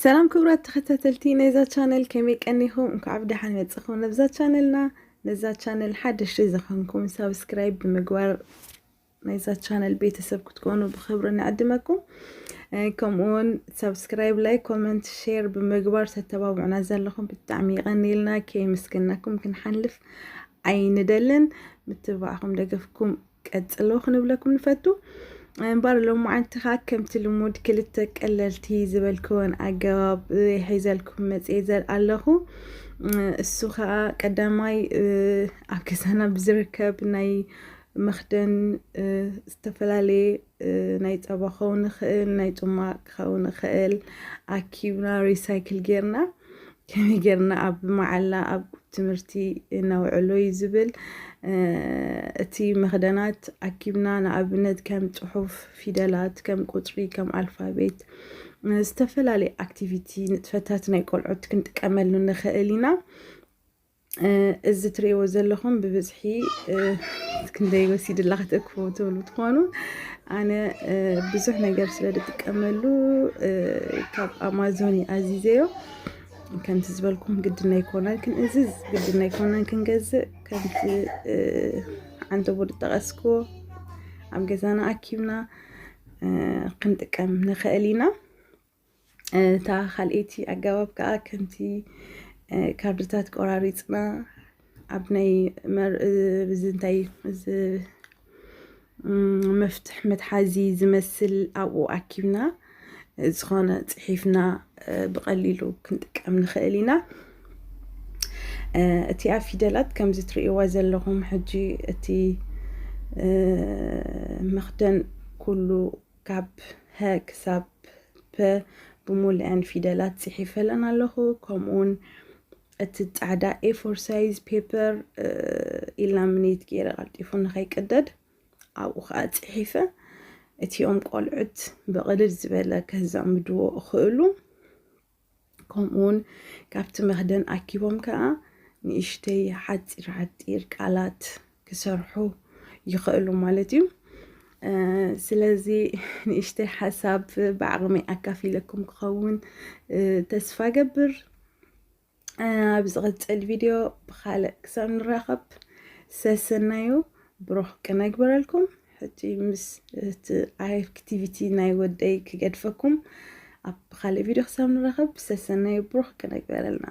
ሰላም ክቡራት ተኸታተልቲ ናይዛ ቻነል፣ ከመይ ቀኒኹም? እንኳዕ ብደሓን መጻኹም ነብዛ ቻነልና። ነዛ ቻነል ሓደሽቲ ዝኾንኩም ሳብስክራይብ ብምግባር ናይዛ ቻነል ቤተሰብ ክትኮኑ ብኽብሪ ንዕድመኩም። እ፣ ከምኡውን ሳብስክራይብ፣ ላይክ፣ ኮመንት፣ ሼር ብምግባር ተተባብዑና ዘለኹም ብጣዕሚ ይቐንየልና። ከየመስገናኩም ክንሓልፍ ኣይንደልን። ምትብባዕኹም ደገፍኩም ቀጽሎ ክንብለኩም ንፈቱ። እምበር ሎማዓንቲ ኸኣ ከምቲ ልሙድ ክልተ ቀለልቲ ዝበልክወን ኣገባብ፣ እ፣ ሒዘልኩም መጽየ ዘል-፣ ኣለኹ። እ፣ እሱ ኸኣ ቀዳማይ፣ እ፣ ኣብ ገዛና ብዝርከብ ናይ መኽደን፣ እ፣ ዝተፈላለየ፣ እ፣ ናይ ጸባ ክኸውን ይኽእል፣ ናይ ጹማቕ ክኸውን ይኽእል፣ ኣኪብና ሪሳይክል ጌርና ከመይ ጌርና ኣብ መዓላ ኣብ ትምህርቲ ነውዕሎ እዩ ዝብል። እ፣ እቲ መኽደናት ኣኪብና ንኣብነት ከም ጽሑፍ፣ ፊደላት፣ ከም ቁጽሪ፣ ከም ኣልፋቤት፣ እ፣ ዝተፈላለየ ኣክቲቪቲ ንጥፈታት ናይ ቆልዑት ክንጥቀመሉ ንኽእል ኢና። እ፣ እዚ ትርእይዎ ዘለኹም ብብዝሒ፣ እ፣ ክንደይ ወሲድላ ክትእክቡ ትብሉ ትኾኑ። ኣነ፣ እ፣ ብዙሕ ነገር ስለ ዝጥቀመሉ፣ እ፣ ካብ ኣማዞን እዩ ኣዚዘዮ። ከምቲ ዝበልኩም ግድን ኣይኮነን ክንእዝዝ፣ ግድን ኣይኮነን ክንገዝእ። ከምቲ፣ እ፣ ዓንተቦ ዝጠቐስክዎ ኣብ ገዛና ኣኪብና፣ እ፣ ክንጥቀም ንኽእል ኢና። እ፣ እታ ካልኣይቲ ኣገባብ ከኣ ከምቲ፣ እ፣ ካርድታት ቆራሪጽና ኣብ ናይ መር-፣ እ፣ እዚ እንታይ እዚ፣ እም፣ መፍትሕ መትሓዚ ዝመስል ኣብኡ ኣኪብና፣ እ፣ ዝኾነ ጽሒፍና፣ እ፣ ብቐሊሉ ክንጥቀም ንኽእል ኢና። እ፣ እቲኣ ፊደላት ከምዚ ትርእይዋ ዘለኹም ሕጂ እቲ፣ እ፣ መኽደን ኩሉ ካብ ሀ ክሳብ ፐ ብምሉአን ፊደላት ጽሒፈለን ኣለኹ። ከምኡውን እቲ ጻዕዳ ኤ ፎር ሳይዝ ፔፐር፣ እ፣ ኢላሚኔት ገይረ ቀልጢፉ ንኸይቅደድ ኣብኡ ኸኣ ጽሒፈ። እቲኦም ቆልዑት ብቕልል ዝበለ ከዛምድዎ እኽእሉ። ከምኡውን ካብቲ መኽደን ኣኪቦም ከኣ ንእሽተይ ሓጺር ሓጺር ቃላት ክሰርሑ ይኽእሉ ማለት እዩ። እ፣ ስለዚ ንእሽተይ ሓሳብ ብዓቕመይ ኣካፊለኩም ክኸውን፣ እ፣ ተስፋ ገብር። እ፣ ኣብ ዝቕጽል ቪድዮ ብኻልእ ክሳብ ንራኸብ ሰሰናዩ ብሩኽ ቅነ ግበረልኩም። ሕጂ ምስ እቲ ኣክቲቪቲ ናይ ወደይ ክገድፈኩም ኣብ ካልእ ቪድዮ ክሳብ ንራኸብ ሰሰናዩ ብሩኽ ቅነ ግበረልና።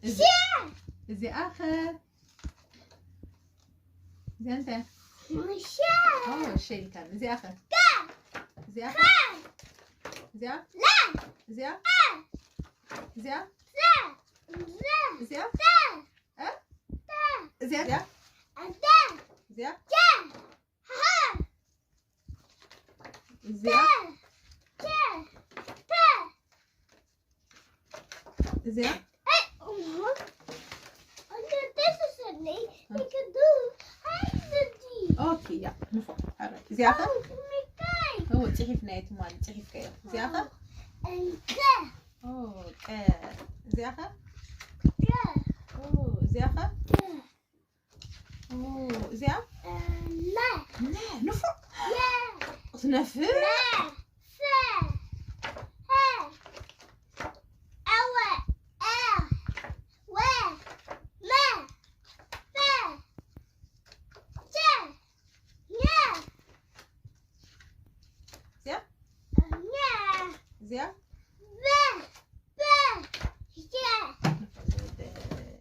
እዚ- እዚኣ ኸ እዚኣ እንታይ? ኦ፣ ሸ ኢልካ። እዚኣ ኸ እዚኣ ኸ እዚኣ እዚኣ እዚኣ እዚኣ እ? እዚኣ እዚኣ እዚኣ እዚኣ ኦኬ፣ ያ ንፉዕ። ሓራይ። እዚኣ ኸ እዎ፣ ጽሒፍናዮ ትማሊ፣ ጽሒፍካዮ። እዚኣ ኸ ኦ፣ ቀ። እዚኣ ኸ ኦ፣ እዚኣ ኸ ኦ፣ እዚኣ ነ። ንፉዕ። ትነፍዕ። እዚኣ እዚኣ